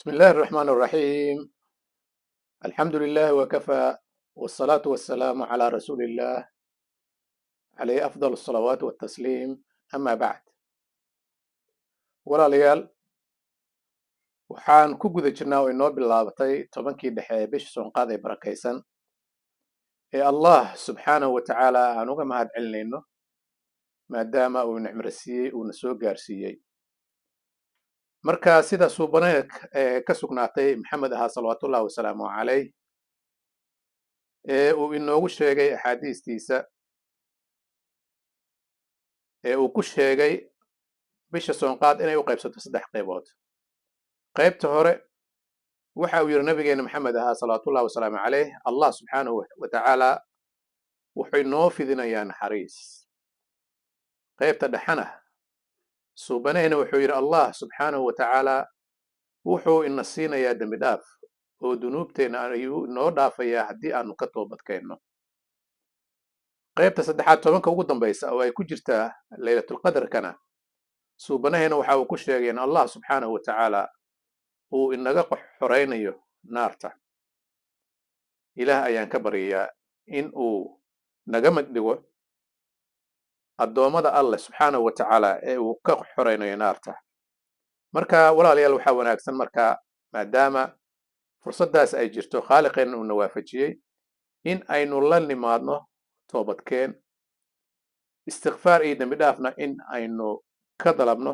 بسم الله الرحمن الرحيم، الحمد لله وكفى، والصلاة والسلام على رسول الله عليه أفضل الصلوات والتسليم، أما بعد. Walaalayaal, waxaan ku guda jirnaa oo inoo bilaabatay 10-kii dhexe ee bisha Soonqaad ee barakaysan ee Allah subxaanahu wa tacaala aan uga mahad celinayno, maadaama uu nicmro siiyey, uuna soo gaarsiiyey. Marka sida suubaneed ee ka sugnaatay Maxamed ahaa salawaatullahi wasalaamu calayh ee uu inoogu sheegay axaadiistiisa ee uu ku sheegay bisha Soonqaad inay u qaybsato saddex qaybood. Qaybta hore waxa uu yidhi nabigeena Maxamed ahaa salawaatullahi wasalaamu calayh: Allah subxaanahu wa tacaala wuxuu inoo fidinayaa naxariis. Qaybta dhexana suubanahena wuxuu yidhi: Allah subxaanahu wa tacaala wuxuu ina siinayaa dembi dhaaf, oo dunuubteenna ayuu inoo dhaafayaa haddii aanu ka toobadkeenno. Qaybta saddexaad, 10-ka ugu dambaysa oo ay ku jirtaa Laylatulqadarkana, suubanahena waxa uu ku sheegay in Allah subxaanahu wa tacaala uu inaga xoraynayo naarta. Ilaah ayaan ka baryayaa in uu naga mid dhigo addoommada Alleh subxaanahu wa tacaala ee uu ka xoraynayo naarta. Marka walaalayaal, waxaa wanaagsan marka, maadaama fursaddaas ay jirto, Khaaliqeenna uuna waafajiyey, in aynu la nimaadno toobadkeen, istikfaar iyo dembi dhaafna in aynu ka dalabno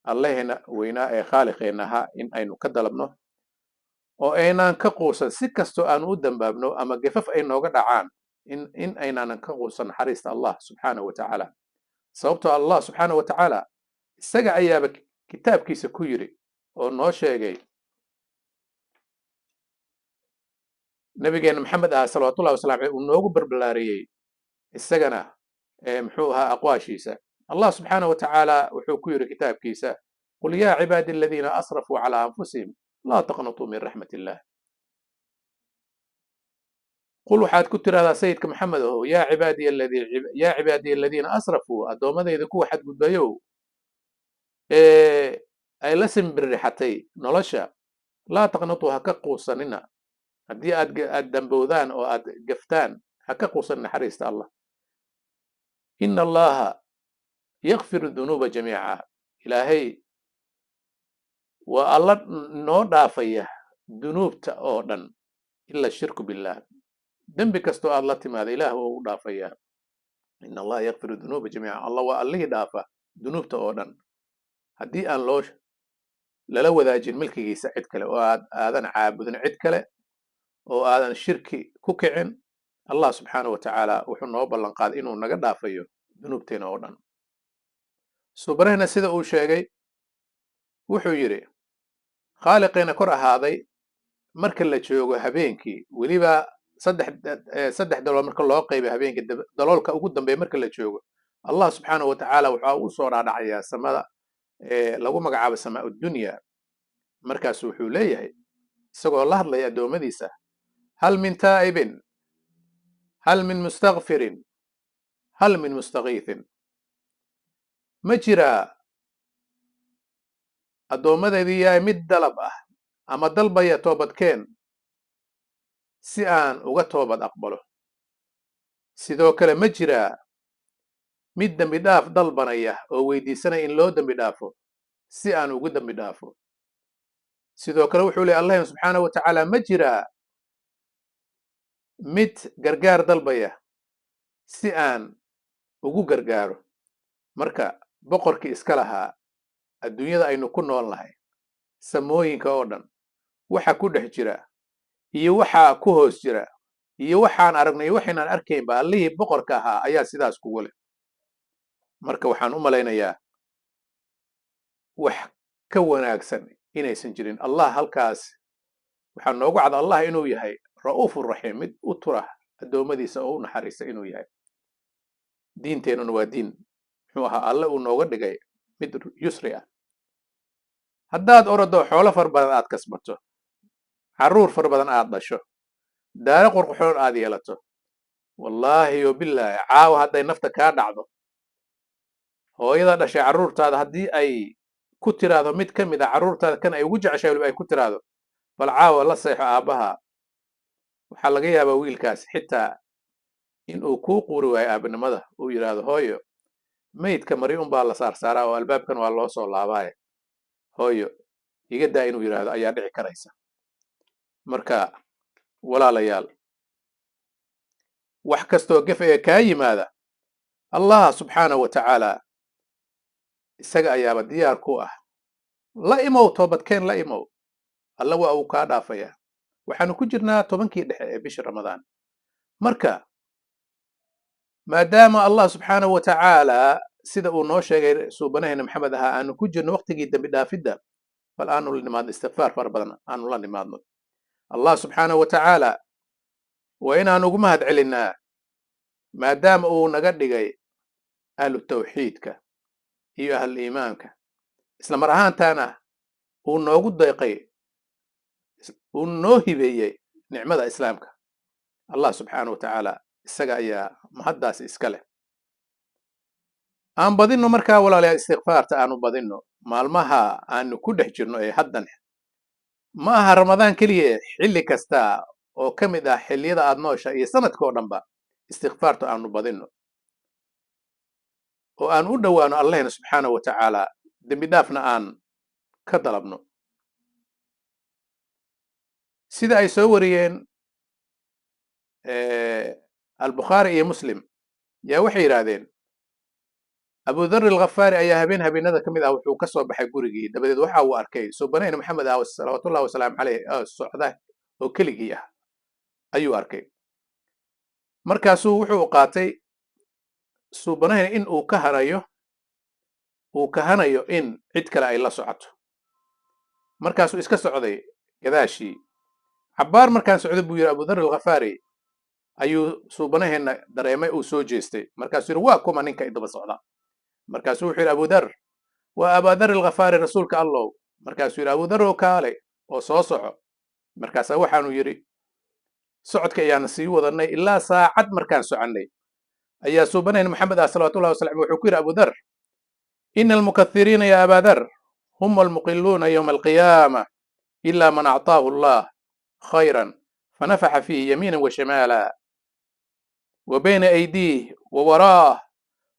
Allaheena weynaa ee Khaaliqeenna ahaa, in aynu ka dalabno oo aynaan ka quusan. Si kastoo aanu u dambaabno ama gefaf ay nooga dhacaan, in aynaanan ka quusan naxariista Allah subxaanahu wa tacaala, sababtoo Allah subxaanahu wa tacaala isaga ayaaba kitaabkiisa ku yidhi oo noo sheegay, nabigeena Maxamed ah salawatullahi wasalam aleyh uu noogu barbalaariyey isagana muxuu ahaa aqwaashiisa. Allah subxaanahu wa tacaala wuxuu ku yidhi kitaabkiisa: "Qul yaa cibaadi aladiina asrafuu calaa anfusihim laa taqnatuu min raxmat illah." Qul, waxaad ku tidhahdaa sayidka Maxamed aho: Yaa cibaadiya aladiina asrafuu, addoommadayda kuwa xadgudbayow ee ay la simbirixatay nolosha, laa taqnatuu, ha ka quusanina haddii aad dambowdaan oo aad gaftaan, ha ka quusan naxariista Allah. Ina Allaha yakfiru dunuuba jamiica, Ilaahay waa Alla noo dhaafaya dunuubta oo dhan, ila shirku billah. Dembi kastoo aad la timaada, Ilaah waa u dhaafayaa. Ina Allaha yakfiru dunuuba jamiica, Allah waa Allihii dhaafa dunuubta oo dhan haddii aan loo lala wadaajin milkigiisa cid kale, oo aad aadan caabudin cid kale, oo aadan shirki ku kicin. Allah subxaanahu wa tacaala wuxuu noo ballan qaaday inuu naga dhaafayo dunuubteena oo dhan. Suubanahna sida uu sheegay wuxuu yidhi Khaaliqeena kor ahaaday: marka la joogo habeenkii, weliba saddex dalool marka loo qaybay habeenkii, daloolka ugu dambeeya marka la joogo, Allah subxaanahu wa tacaala waxaa u soo dhaadhacayaa samada ee lagu magacaabo samaa dunya. Markaasu wuxuu leeyahay, isagoo la hadlaya addoommadiisa: "Hal min taa'ibin? Hal min mustakfirin? Hal min mustakiithin?" Ma jiraa addoommadeedii yahay mid dalab ah ama dalbaya toobadkeen si aan uga toobad aqbalo? Sidoo kale, ma jiraa mid dembi dhaaf dalbanaya oo weydiisanaya in loo dembi dhaafo si aan ugu dembi dhaafo? Sidoo kale wuxuu leey Allah subxaanahu wa tacaala: ma jiraa mid gargaar dalbaya si aan ugu gargaaro? Marka boqorkii iska lahaa adduunyada aynu ku nool nahay, samooyinka oo dhan waxa ku dhex jira iyo waxa ku hoos jira iyo waxaan aragnay iyo waxaynaan arkaynba, Allihii boqorka ahaa ayaa sidaas kugu leh. Marka waxaan u malaynayaa wax ka wanaagsan inaysan jirin. Allah halkaas waxaa noogu cad Allah inuu yahay ra'uufu raxiim, mid u tura addoommadiisa oo u naxariista inuu yahay. Diinteennuna waa diin muxuu ahaa Alle uu nooga dhigay mid yusri ah. Haddaad orodo, xoolo far badan aad kasbato, carruur far badan aad dhasho, daaro qurquxoon aad yeelato, wallaahi o bilaahi, caawa hadday nafta kaa dhacdo, hooyada dhashay carruurtaada haddii ay ku tiraahdo mid ka mid a carruurtaada kan ay ugu jeceshahay waliba ay ku tiraahdo bal caawa la seexo aabbaha, waxaa laga yaabaa wiilkaas xitaa in uu kuu quuri waayo aabanimada, uu yidhaahdo hooyo maydka mari unbaa la saarsaaraa oo albaabkan waa loo soo laabaaye, hooyo iga daa inuu yidhaahdo ayaa dhici karaysa. Marka walaalayaal, wax kastoo gaf ee kaa yimaada Allah subxaanahu wa tacaala isaga ayaaba diyaar ku ah. La imow toobadkeen, la imow, Alla waa uu kaa dhaafayaa. Waxaanu ku jirnaa 10-kii dhexe ee bisha Ramadaan. Marka maadaama Allah subxaanahu wa tacaala sida uu noo sheegay suubanaheena Maxamed ahaa aanu ku jirno waqtigii dembi dhaafidda, bal aanu la nimaadno istikfaar fara badan aanu la nimaadno. Allah subxaanahu wa tacaala waa inaanu ugu mahad celinnaa maadaama uu naga dhigay ahlu tawxiidka iyo ahlu iimaanka, isla mar ahaantaana uu noogu deeqay, uu noo hibeeyey nicmada islaamka. Allah subxaanahu wa tacaala isaga ayaa mahaddaasi iska leh. Aan badinno markaa walaalayaal istikfaarta, aanu badinno maalmaha aanu ku dhex jirno ee haddan. Ma aha Ramadaan keliya, xilli kasta oo ka mid ah xilliyada aad noosha iyo sanadka oo dhanba istikfaarta aanu badinno oo aan u dhowaano Allahna subxaanahu wa tacaala, dembi dhaafna aan ka dalabno. Sida ay soo wariyeen Albukhaari iyo Muslim yaa waxay yidhaahdeen Abu Dharr Alkhafaari ayaa habeen habeenada ka mid ah wuxuu ka soo baxay gurigii, dabadeed waxa uu arkay suubanayna Maxamed ah salawaatullahi wasalaamu caleyh socda oo keligii ah ayuu arkay. Markaasuu wuxuu qaatay suubanahayna in uu ka harayo, uu kahanayo in cid kale ay la socoto. Markaasuu iska socday gadaashii. Cabbaar markaan socday, buu yidhi Abu Dharr Alkhafaari, ayuu suubanaheenna dareemay uu soo jeestay. Markaasuu yidhi, waa kuma ninka idaba socda? Markaasuu wuxuu yidhi Abudar, waa Abadar Alkhafaari, rasuulka Allow. Markaasuu yidhi, Abudar oo kaale oo soo soco. Markaasaa waxaanu yidhi socodka ayaana sii wadanay ilaa saacad. Markaan soconnay ayaa suubanaheen Maxamed ah salawatullahi wasalam wuxuu ku yidhi Abudar, ina almukathiriina ya Abadar hum almuqiluuna yowma alqiyaama ila man acطaahu Allah khayran fanafaxa fiihi yamiina wa shimaala wa bayna aydiih wa waraah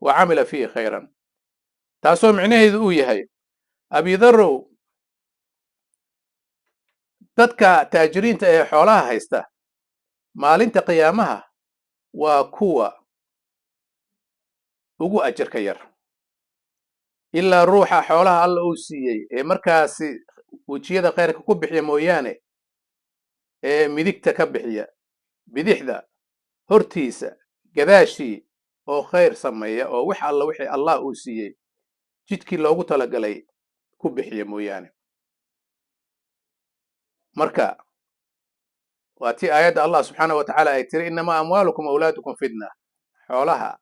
wa camila fiihi khayran. Taasoo micnaheedu uu yahay, Abidarow, dadka taajiriinta ee xoolaha haysta maalinta qiyaamaha waa kuwa ugu ajarka yar, ilaa ruuxa xoolaha Alla uu siiyey ee markaasi wejiyada khayrka ku bixiya mooyaane, ee midigta ka bixiya, bidixda, hortiisa, gadaashii, oo khayr sameeya, oo wax alla wixii Allah uu siiyey jidkii loogu talagalay ku bixiya mooyaane. Marka waa tii aayadda Allah subxaana wa tacaala ay tiri, innamaa amwaalukum awlaadukum fitna. Xoolaha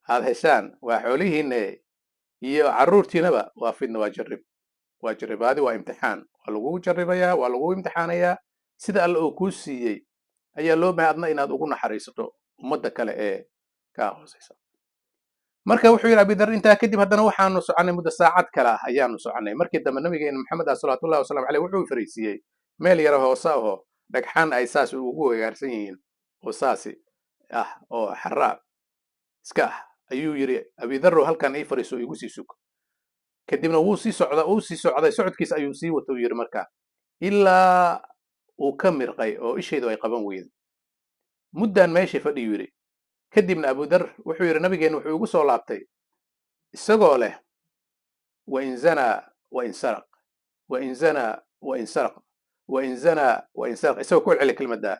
aad heshaan waa xoolihiinne iyo carruurtiinaba waa fitna, waa jarrib, waa jarribaadi, waa imtixaan. Waa lagugu jarribayaa, waa lagugu imtixaanayaa. Sida Alla uu kuu siiyey ayaa loo bahay adna inaad ugu naxariisato ummadda kale ee kaa hooseysa. Marka wuxuu yidhi Abidar, intaa kadib haddana waxaanu soconnay muddo saacad kale ah ayaanu soconnay. Markii dambe nabigeena Maxamed ah salawaatullahi wasalaamu caleyh wuxuu fariisiiyey meel yaro hoose ahoo dhagxaan ay saas ugu wegaarsan yihiin oo saasi ah oo xaraa iska ah. Ayuu yidhi, Abidarrow, halkan ii fariiso, igu sii sug. Kadibna wuu sii socda, wuu sii socday, socodkiisa ayuu sii wata, uu yidhi, markaa ilaa uu ka mirqay oo ishaydu ay qaban weyday. Muddaan meesha fadhiyuu yidhi. Kadibna Abudar wuxuu yidhi, nabigeena wuxuu igu soo laabtay isagoo leh, wain zanaa wain saraq, wain zanaa wain saraq, wain zanaa wain saraq, isagoo ku celceliya kelmaddaa.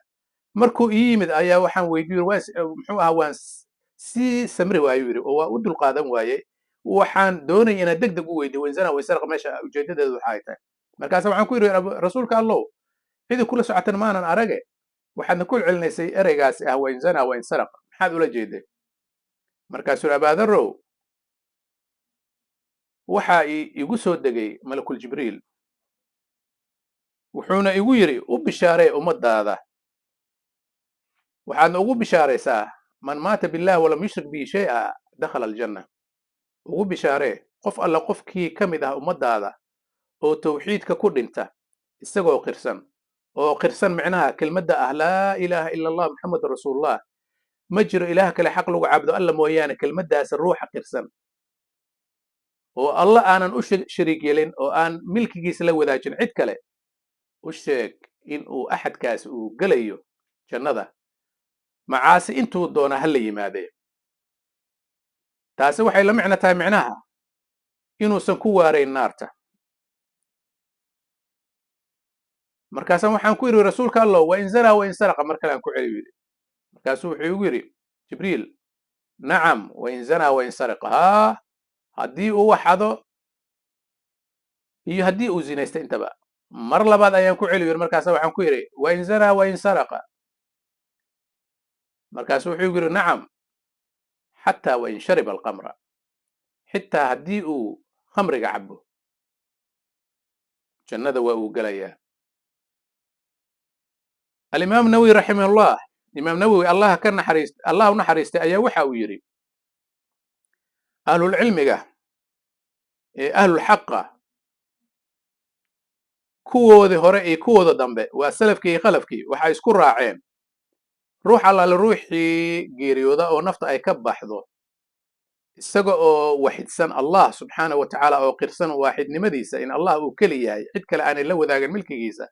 Markuu ii yimid ayaa waxaan weydiiyey muxuu ahaa. Waan sii samri waayuu yidhi oo waa u dulqaadan waaye. Waxaan doonaya inaan deg deg u weydiyo wain zanaa wain saraq meesha ujeedadeedu waxa ay tahay. Markaasa waxaan ku yidhi, rasuulka Allow, cidi kula socotana maanan arage, waxaadna ku celinaysay ereygaasi ah wain zanaa wain saraq, maxaad ula jeeday? Markaasuu yidhi, Abaadarow, waxaa igu soo degay malakul Jibriil, wuxuuna igu yidhi, u bishaaree ummadaada, waxaadna ugu bishaaraysaa, man maata billah walam yushrik bihi shay-a dakhala aljanna. Ugu bishaaree Qof alla qofkii ka mid ah ummadaada oo tawxiidka ku dhinta isagoo qirsan, oo qirsan micnaha kelmadda ah laa ilaaha ila Allah Muxamed rasuulullah, ma jiro ilaah kale xaq lagu caabudo Alla mooyaane, kelmaddaas ruuxa qirsan oo Alla aanan u shariik yeelin oo aan milkigiisa la wadaajin cid kale, u sheeg in uu axadkaasi uu gelayo jannada macaasi intuu doona ha la yimaadee. Taasi waxay la micno tahay micnaha inuusan ku waarayn naarta. Markaasaan waxaan ku yidhi rasuulka Allow, wa in zanaa wa in saraqa, mar kale aan ku celi yidhi. Markaasuu wuxuu igu yidhi Jibriil, nacam wa in zanaa wa in saraqa, haa haddii uu waxado iyo haddii uu zinaysta intaba. Mar labaad ayaan ku celi yidhi, markaasa waxaan ku yidhi wa in zanaa wa in saraqa. Markaasuu wuxuu igu yidhi nacam xataa wa in shariba alqamra, xitaa haddii uu khamriga cabo jannada waa uu gelayaa. Alimaam Nawowi raximahullah, Imaam Nawowi Allah ka naxariist, Allah u naxariistay, ayaa waxa uu yidhi ahlulcilmiga ee ahlulxaqa kuwoodii hore iyo kuwooda dambe, waa salafkii iyo khalafkii, waxay isku raaceen ruux allaale ruuxii geeriyooda oo nafta ay ka baxdo isaga oo waxidsan Allah subxaanahu wa tacaala, oo qirsan waaxidnimadiisa, in Allah uu keli yahay, cid kale aanay la wadaagin milkigiisa,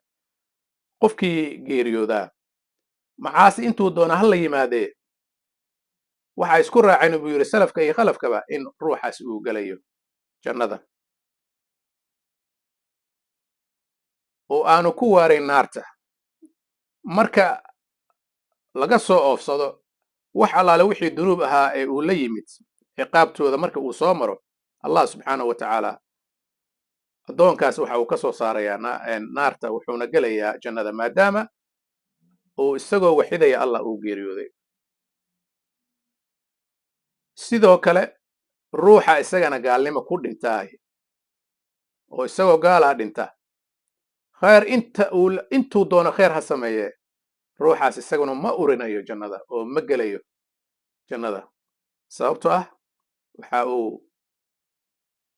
qofkii geeriyoodaa macaasi intuu doona ha la yimaadee, waxaa isku raaceen buu yidhi salafka iyo khalafkaba in ruuxaas uu gelayo jannada oo aanu ku waarayn naarta. Marka laga soo oofsado wax allaale wixii dunuub ahaa ee uu la yimid ciqaabtooda marka uu soo maro, Allah subxaanahu wa tacaala addoonkaas waxa uu ka soo saarayaa naarta, wuxuuna gelayaa jannada, maadaama uu isagoo waxidaya Allah uu geeriyooday. Sidoo kale ruuxa isagana gaalnimo ku dhintaay oo isagoo gaalaa dhinta, khayr intuu doono khayr ha sameeyee, ruuxaas isaguna ma urinayo jannada oo ma gelayo jannada, sababtoo ah waxa uu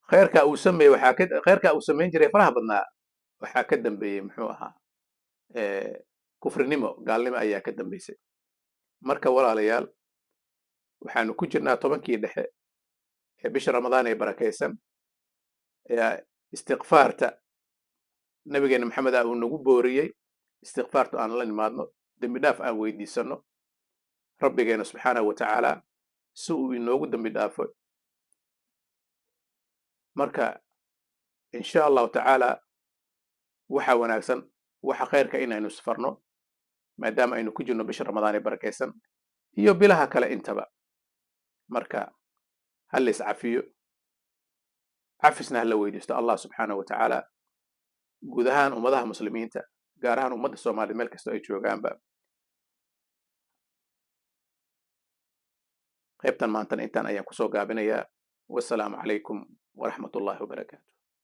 khayrka uu sameeyey, waxaa ka khayrka uu samayn jiray faraha badnaa waxaa ka dambeeyey muxuu ahaa kufrinimo, gaalnimo ayaa ka dambeysay. Marka walaalayaal, waxaanu ku jirnaa 10kii dhexe ee bisha Ramadaan ee barakaysan ee istighfaarta nabigeena Maxamed ah uu nagu booriyey, istighfaartu aan la nimaadno, dembi dhaaf aan weydiisano rabbigeena subxaanahu wa tacaala si uu inoogu dembi dhaafo. Marka insha Allahu tacaala waxa wanaagsan waxa khayrka inaynu isfarno, maadaama aynu ku jirno bisha Ramadaan ee barakaysan iyo bilaha kale intaba. Marka ha la iscafiyo, cafisna ha la weydiisto Allah subxaanahu wa tacaala, guud ahaan ummadaha muslimiinta, gaar ahaan ummadda Soomaaliya meel kasta ay joogaanba. Qaybtan maantana intaan ayaan kusoo gaabinayaa. Wassalaamu calaykum waraxmatullahi wabarakaatu.